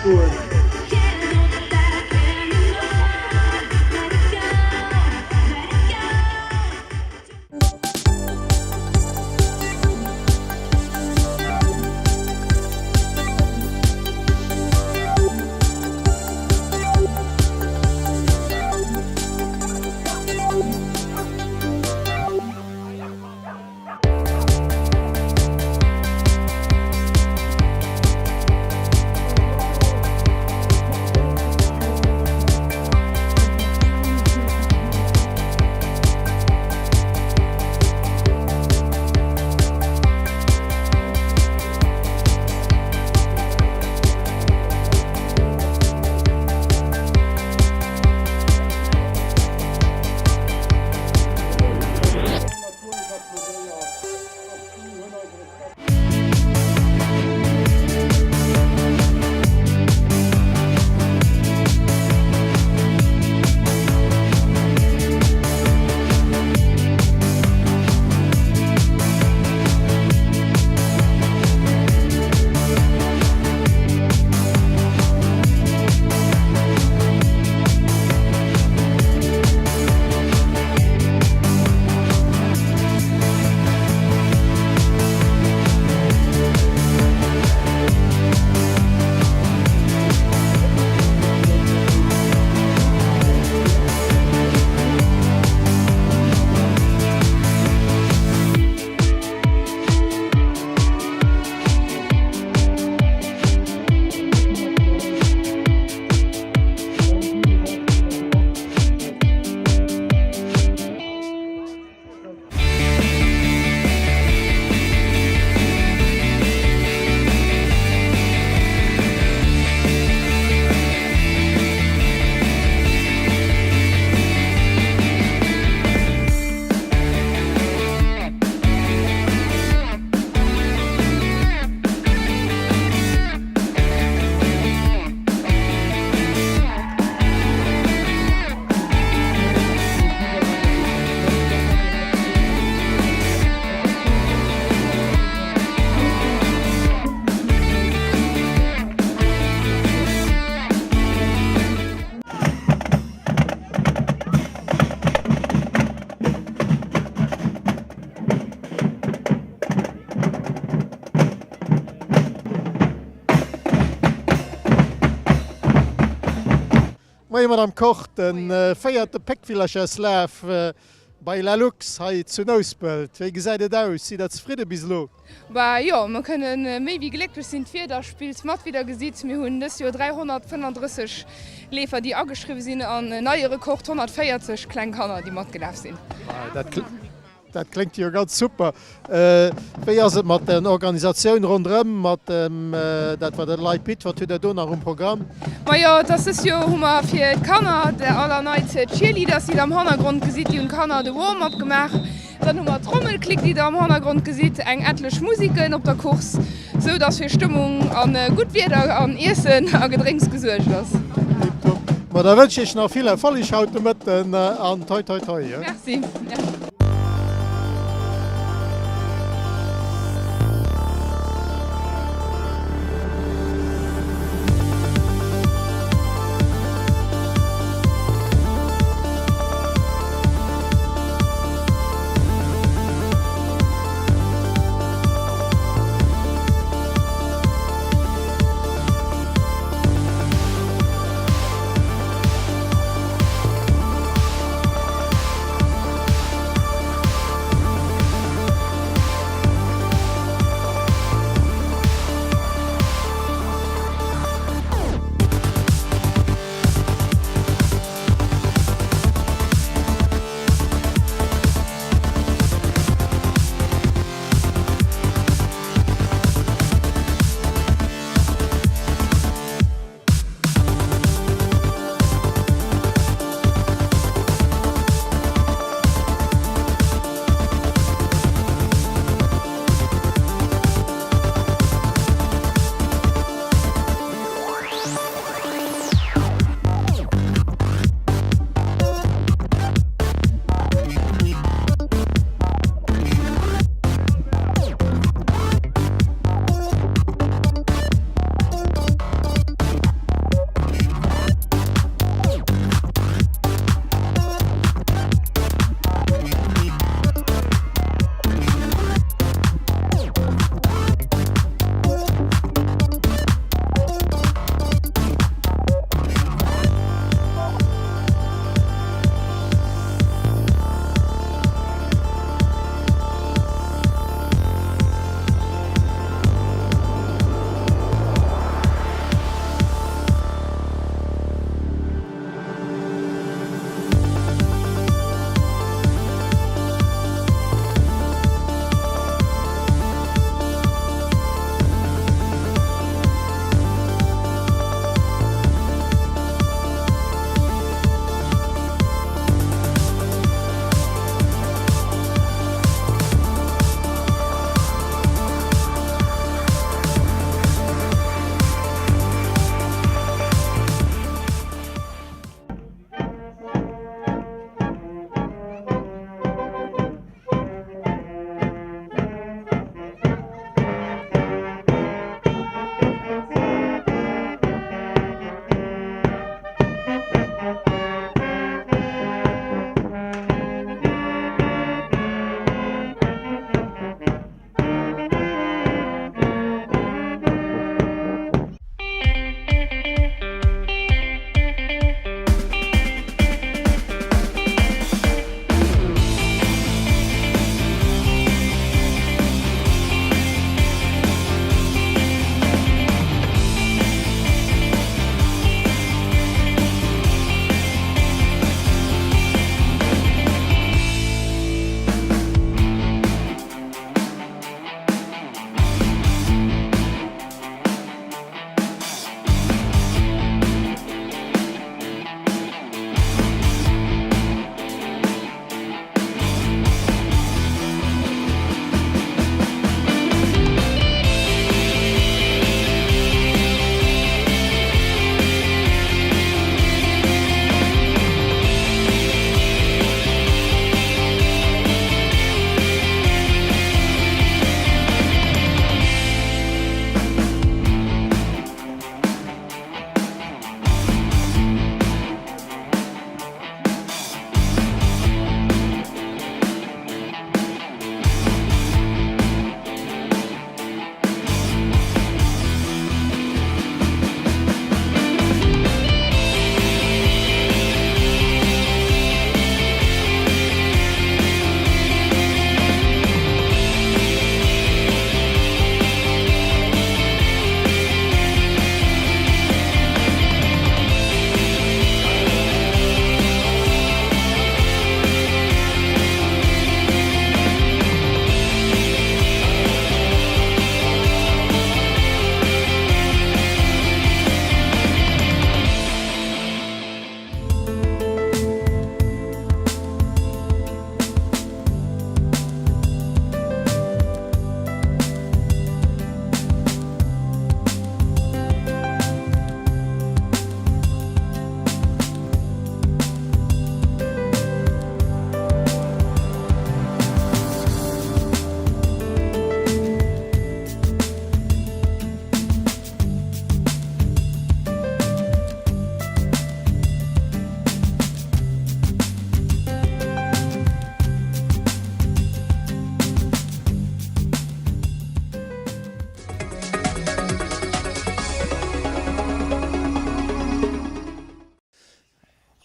goen. Moie Madame Koch, de véierte Péckvillercherslaf bei Lalux hei zu Nouspelt. Wéi gesäit et aus? Sidd der zefridde bis elo? Bah jo, mer kënne méi wéi glécklech sinn. D'Wieder spillt mat, wéi der gesitt. Mir hunn dëst Joer 335 Leefer, déi ageschriwwe sinn an en neie Rekord, 140 kleng Kanner, déi matgelaf sinn. Dat kléngt jo ganz super. Wéi ass et mat der Organisatioun ronderëm, mat dem dat wat der de Leit bitt? Wat hutt der do nach um Programm? Majo, et ass dëst Joer hu mer fir d'Kanner de allerneit Cheerleaders, déi der am Hannergrond gesitt, déi hunn d'Kanner de Warm-up gemaach. Dann hu mer d'Trommelclique, déi der am Hannergrond gesitt, eng etlech Musiken op der Course, sou dass fir Stëmmung an gutt Wieder an Iessen a Gedrénks gesuergt ass. Tiptop. Ma da wënsch ech nach vill Erfolleg haut de Mëtten an toi toi toi. Merci.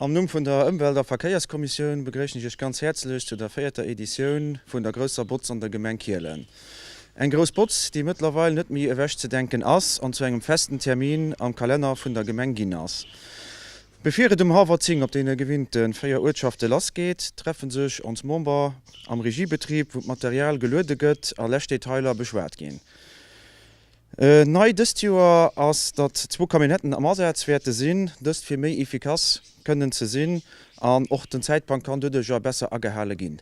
Am Numm vun der Ëmwelt a Verkéierskommissioun begréissen ech Iech ganz häerzlech zu der véierter Editioun vun der Grousser Botz an der Gemeng Kielen. Eng grouss Botz, déi mëttlerweil net méi ewechzedenken ass an zu engem festen Termin am Kalenner vun der Gemeng ginn ass. Bevir et um hallwer 10 op deene gewinnte 4 Uertschafte lass geet, treffen sech ons Member am Regiebetrib, wou d'Material geluede gëtt a lescht Detailer beschwat ginn. Nei dëst Joer ass, datt zwou Camionnetten am Asaz wäerte sinn, dëst fir méi efficace kënnen ze sinn an och den Zäitplang kann doduercher besser agehale ginn.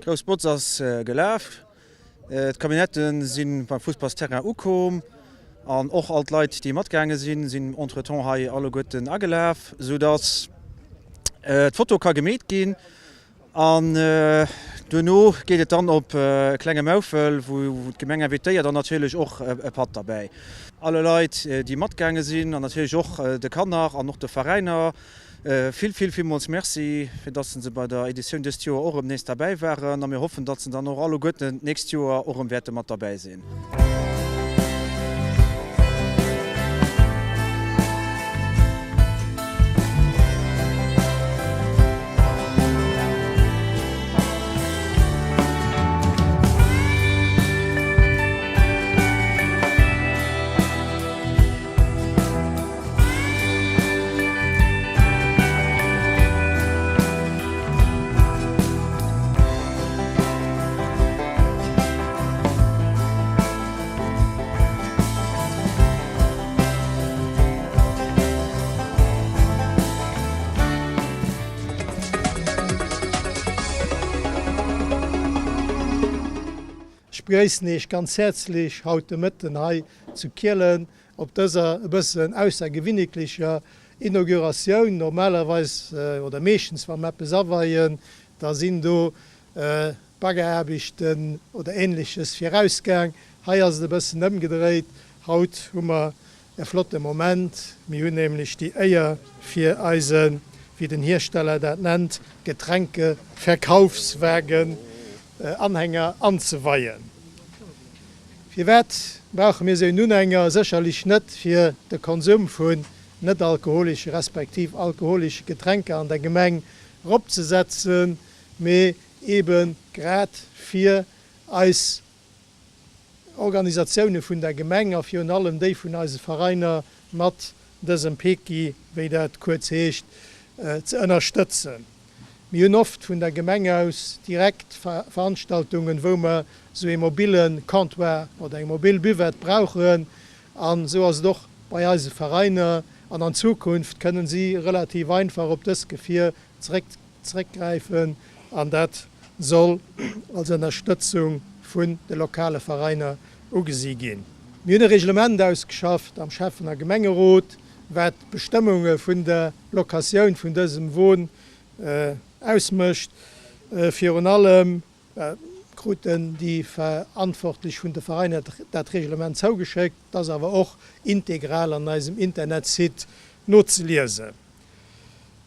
D'Grouss Botz ass gelaf. D'Camionnetten si beim Fussballsterrain ukoom an och all d'Leit déi matgaange sinn, sinn entretemps hei alleguerten agelaf, sou dass d'Foto ka gemeet ginn an duerno geet et dann op e klenge Maufel, wou d'Gemeng invitéiert an natierlech och e Patt derbäi. Alle Leit déi matgaange sinn an natierlech och de Kanner an och de Veräiner Vill, vill, villmools Merci, fir dass se bei der Editioun dëst Joer och erëm nees derbäi waren a mir hoffen, dass se dann och alleguerten d'nächst Joer och erëm wäerte mat derbäi sinn. Ech begréissen Iech ganz häerzlech haut de Mëtten hei zu Kielen Op dëser e bëssen aussergewinneklecher Inauguratioun, normalerweis oder meeschtens wa mer eppes aweien, da sinn do Baggeraarbechten oder Ähnleches virausgaang. Hei ass et e bëssen ëmgedréit. Haut hu mer e flotte Moment. Mir hunn nämlech déi Éier fir eise, wéi den Hiersteller dat nennt, Getränkeverkaufswagen, Anhänger anzeweien. Firwat brauche mir esou en Unhänger? Sécherlech net fir de Konsum vun net-alkoholesche respektiv alkoholesche Getränker an der Gemeng eropzesetzen, mee eebe grad fir eis Organisatioune vun der Gemeng a virun allem déi vun eise Vereiner mat dësem PEKI, wéi dat kuerz heescht, ze ënnerstëtzen. Mir hunn oft vun der Gemeng aus direkt Veranstaltungen, wou mer esou ee mobile Comptoir oder eng mobil Buvette brauchen. An esou ass et och bei eise Vereiner. An an Zukunft kënnen si relativ einfach op dës Gefier zeréckzegräifen. zeréckgräifen an dat soll als Ënnerstëtzung vun de lokale Veräiner ugesi ginn. Mir hunn e Reglement ausgeschafft am Schäffen a Gemengerot, wat d'Bestëmmunge vun der Locatioun vun dësem Won ausmécht. Virun allem kruten déi Verantwortlech vun de Veräiner dat Reglement zougeschéckt, et ass awer och integral an eisem Internetsite nozeliesen.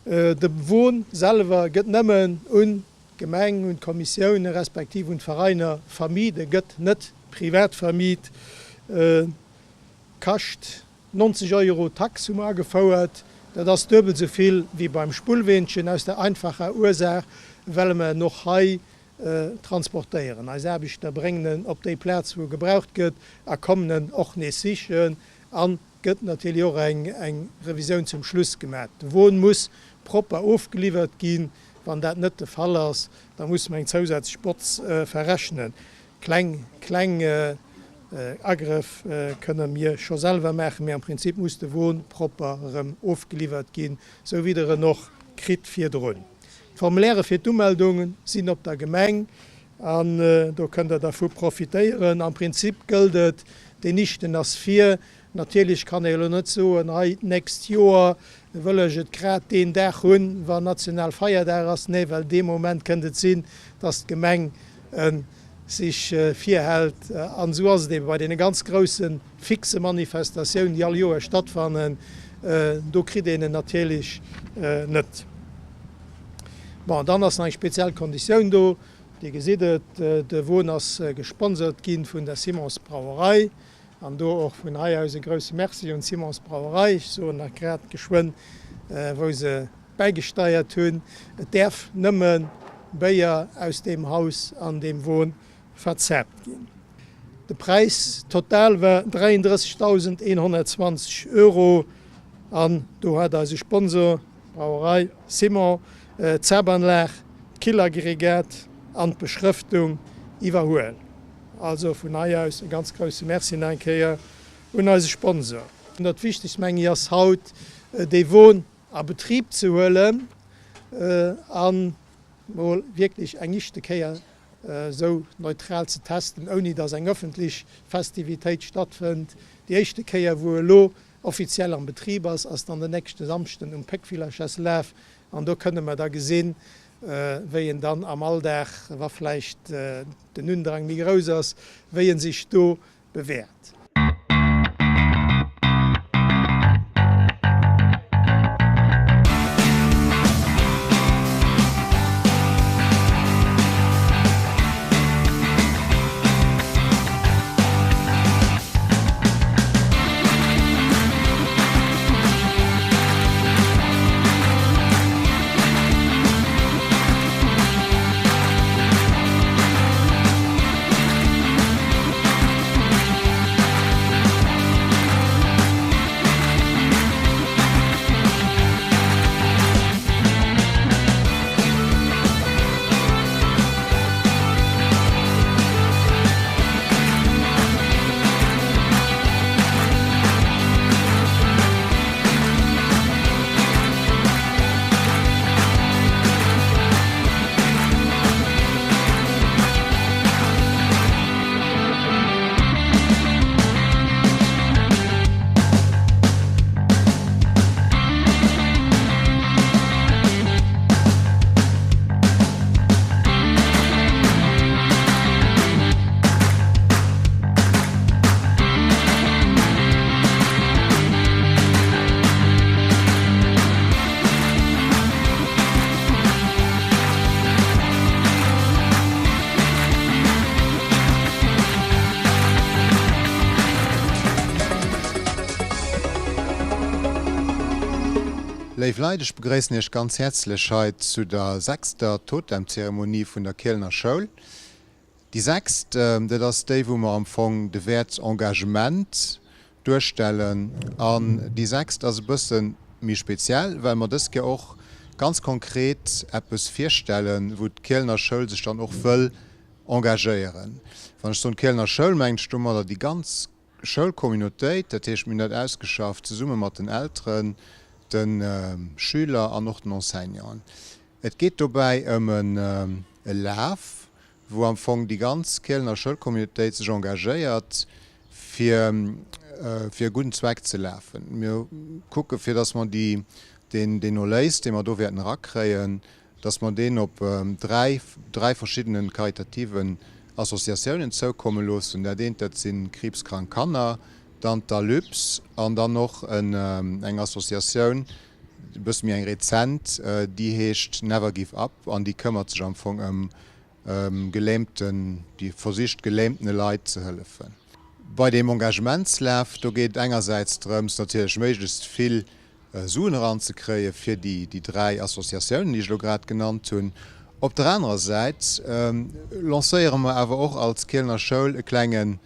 De Won selwer gëtt nëmmen un d'Gemeng, un d'Kommissioune respektiv un d'Vereiner vermiet, e gëtt net privat vermiet. Kascht 90 Euro Tax hu mer agefouert, dat ass duebel esou vill wéi beim Spullweenchen, aus der einfacher Ursaach, well mer en och hei transportéieren. Eis Aarbechter bréngen en op déi Plaz wou e gebraucht gëtt a kommen en och nees sichen an gëtt natierlech och eng Revisioun zum Schluss gemaat. De Won muss propper ofgeliwwert ginn. Wann dat net de Fall ass, da musse mer eng zousätzlech Botz verrechnen. Kleng, kleng Agrëff kënne mir scho selwer maachen, mee am Prinzip muss de Won propper erëm ofgeliwwert ginn, sou wéi der en och kritt virdrun. D'Formulaire fir d'Umeldung sinn op der Gemeng an do kënnt der dervu profitéieren. Am Prinzip gëllt et, deen Ischten ass vir. Natierlech kann ee elo net soen, hei d'nächst Joer wëll ech et grad deen Dag hunn, wann national Feierdag ass. Nee, well dee Moment kënnt et sinn, dass d'Gemeng sech virhält. An esou ass et ebe bei deene ganz grousse fixe Manifestatiounen, déi all Joer stattfannen, do kritt een en natierlech net. Bon, dann ass nach eng speziell Konditioun do, Dir gesitt et, de Won ass gesponsert gi vun der Simons Brauerei. An do och vun hei aus e grousse Merci un d'Simons Brauerei. Ech soen nach grad geschwënn, wou se bäigesteiert hunn. Et däerf nëmme Béier aus deem Haus an deem Won verzaapt ginn. De Präis total war 33.120 Euro an do hat eise Sponsor, d'Brauerei Simon, d'Zaapanlag, d'Killaggregat an d'Beschrëftung iwwerhuel. Also vun hei aus e ganz grousse Merci nach eng Kéier un eise Sponsor. Dat Wichtegst, meng ech, ass haut, dee Won a Betrib ze huelen an mol wierklech eng ischte Kéier esou neutral ze testen, ouni dass eng ëffentlech Festivitéit stattfënnt. Déi éischte Kéier, wou e lo offiziell am Betrib ass, ass dann den nächste Samschden um Péckvillercherslaf an do kënne mer da gesinn, wéi en dann am Alldag, wa vläicht den Undrang méi grouss ass, wéi en sech do bewäert. Léif Leit, ech begréissen Iech ganz häerzlech hei zu der sechster Totemzeremonie vun der Kielener Schoul. Déi sechst, dat ass déi, wou mer am Fong de Wäert Engagement duerstellen. An déi sechst ass e bësse méi speziell, well mer dës Kéier och ganz konkret eppes virstellen, wou d'Kielener Schoul sech dann och wëll engagéieren. Wann ech soen d'Kielener Schoul, mengen ech domadder déi ganz Schoulcommunautéit. Dat heescht, mir hunn dat ausgeschafft zesumme mat den Elteren, de Schüler an och den Enseignanten. Et geet dobäi ëm e Laf, wou am Fong déi ganz Kielener Schoulcommunautéit sech engagéiert, fir fir e gudden Zweck ze lafen. Mir kucke fir datt mer déi, deen, deen Erléis, dee mer do wäerten erakréien, datt mer deen op 3, 3 verschiddene karitativen Associatiounen zoukomme loossen. Dat eent, dat si kriibskrank Kanner, dann d'Alyps an dann och en, eng Associatioun, e bësse méi eng rezent, déi heescht Never Give Up an déi këmmert sech am Fong ëm gelähmten, déi versicht gelähmtene Leit ze hëllefen. Bei deem Engagementslaf, do geet et engersäits drëms natierlech méiglechst vill Suen eranzekréie fir déi 3 Associatiounen, déi ech elo grad genannt hunn. Op der anerer Säit lancéiere mer awer och als Kielener Schoul e klengen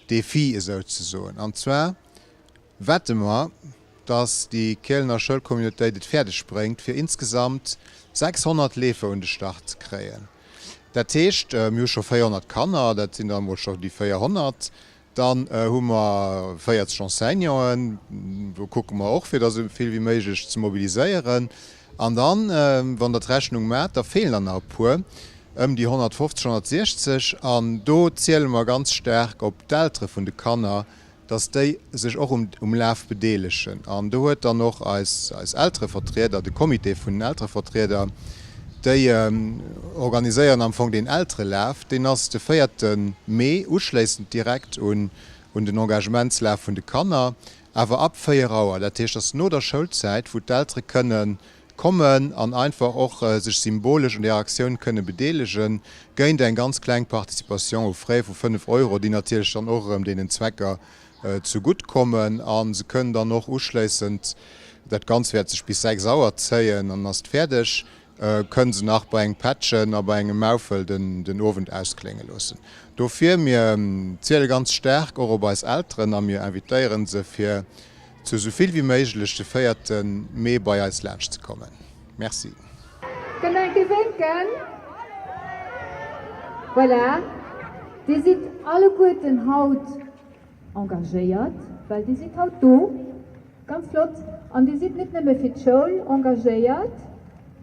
Defi esouzesoen, an zwar wette mer, dass déi Kielener Schoulcommunautéit et fäerdeg bréngt, fir insgesamt 600 Leefer un de Start ze kréien. Dat heescht, mir hu scho 400 Kanner, dat sinn der emol scho déi 400. Dann hu mer 40 Enseignanten, do kucke mer och, fir der esou vill wéi méiglech ze mobiliséieren. An dann, wann Der d'Rechnung maacht, da feelen der nach e puer, ëm déi 150, 160. An do ziele mer ganz staark op d'Eltere vun de Kanner, dass déi sech och um Laf bedeelegen. An do huet dann och eis Elterevertrieder, de Comité vun den Elterevertrieder, déi organiséieren am Fong deen Elterelaf. Deen ass de véierte Mee, uschléissend direkt un den Engagementslaf vun de Kanner, awer ab 4 Auer. Dat heescht, dass no der Schoulzäit, wou d'Eltere kënnen kommen an einfach och sech symbolesch un där Aktioun kënne bedeelegen, géint eng ganz kleng Participation aux frais vu 5 Euro, déi natierlech dann och erëm deenen Zwecker zegutt kommen. A se kënnen dann och uschléissend, dat Ganzt wäert sech bis 6 Auer zéien, dann ass et fäerdeg, kënne se nach bei engem Pättchen a bei engem Maufel den Owend ausklénge loossen. Dofir, mir ziele ganz staark och op eis Elteren a mir invitéiere se fir Zu esou vill wéi méiglech de 4 Mee bei eis laanscht ze kommen. Merci. Kënnt eng Kéier wénken. Voilà, Dir sidd alleguerten haut engagéiert, well Dir sidd haut do. Ganz flott. An Dir sidd net nëmme fir d'Schoul engagéiert,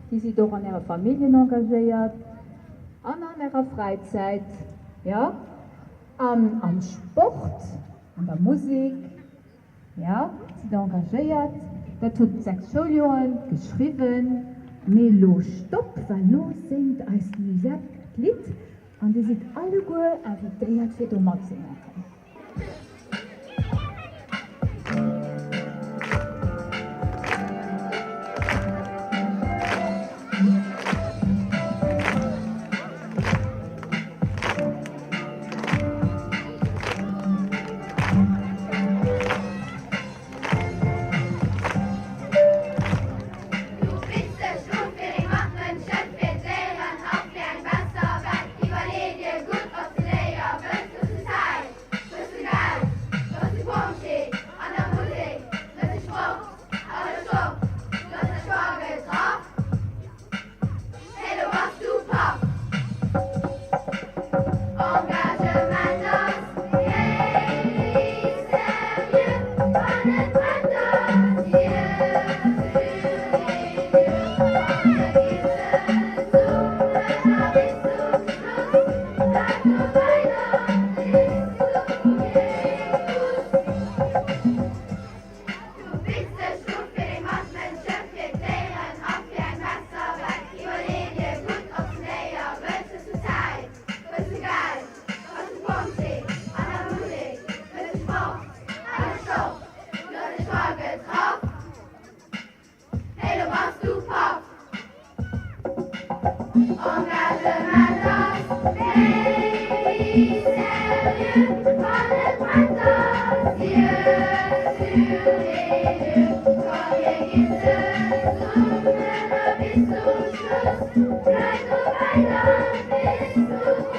Dir sidd och an Äre Familljen engagéiert an an Ärer Fräizäit, jo, an am Sport, an der Musek. Jo, sidd engagéiert, dat hutt 6 Schouljoren geschriwwen. Mee lo stopp, well lo séngt eis d'Musette d'Lidd an dir sidd alleguer invitéiert fir do matzemaachen. Du biss dech u fir deng Matmënschen, fir d'Léieren a fir eng besser Welt. Iwwerlee dir gutt, wat s de léier wëlls. Hues du Zäit, hues du Geld, bass du Pompjee an der Musek, méchs de Sport, alles Stopp, du hues däi Choix getraff. Hey, lo bass du Papp! Engagement ass méi seriö, wann et brennt ass Dier sur les lieux. Komm mir ginn zesummen a bis zum Schluss, bleif dobäi dann bis du gehst. Du biss dech u fir deng Matmënschen, fir d'Léieren a fir eng besser Welt. Iwwerlee dir gutt, ob s de léier wëlls. Hues du Zäit, hues du Geld, bass du Pompjee an der Musek, méchs de Sport, alles Stopp, du hues de Choix getraff. Hey, lo bass du Papp! Engagement ass méi seriö, wann et brennt ass Dieu sur les lieux. Komm mir ginn zesummen a bis zum Schluss, bleif dobäi dann bis du Remus.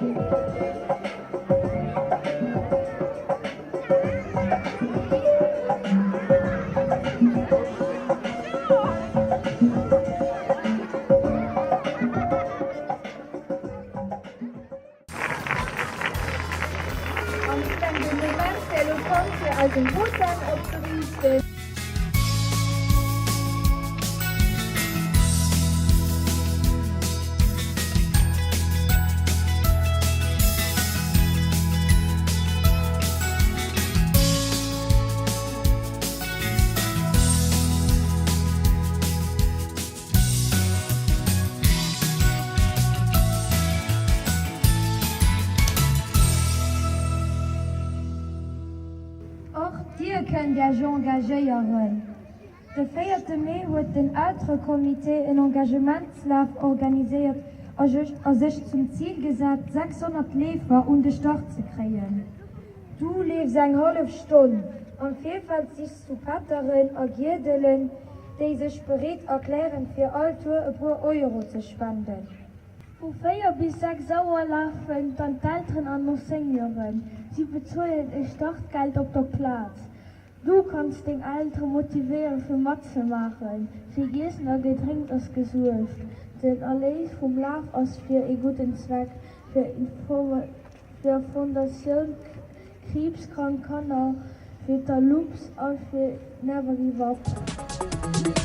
An ech mengen, de Moment wär elo komm, fir eisen Totem opzeriichten. Och Dir kënnt Iech engagéieren! De véierte Mee huet den Elterecomité en Engagementslaf organiséiert a sech zum Zil gesat, 600 Leefer un de Start ze kréien. Du leefs eng hallef Stonn. Am Virfeld sichs du Pätteren a Giedelen, déi sech bereet erklären, fir all Tour e puer Euro ze spenden. Vu 4 bis 6 Auer lafen dann d'Elteren an Enseignanten. Si bezuelen e Startgeld op der Plaz. Du kanns deng Eltere motivéieren, fir matzemaachen. Fir Iessen a Gedrénks ass gesuergt. Den Erléis vum Laf ass fir ee gudden Zweck, fir Fondation Kriibskrank Kanner, fir d'Alux a fir Never Give Up.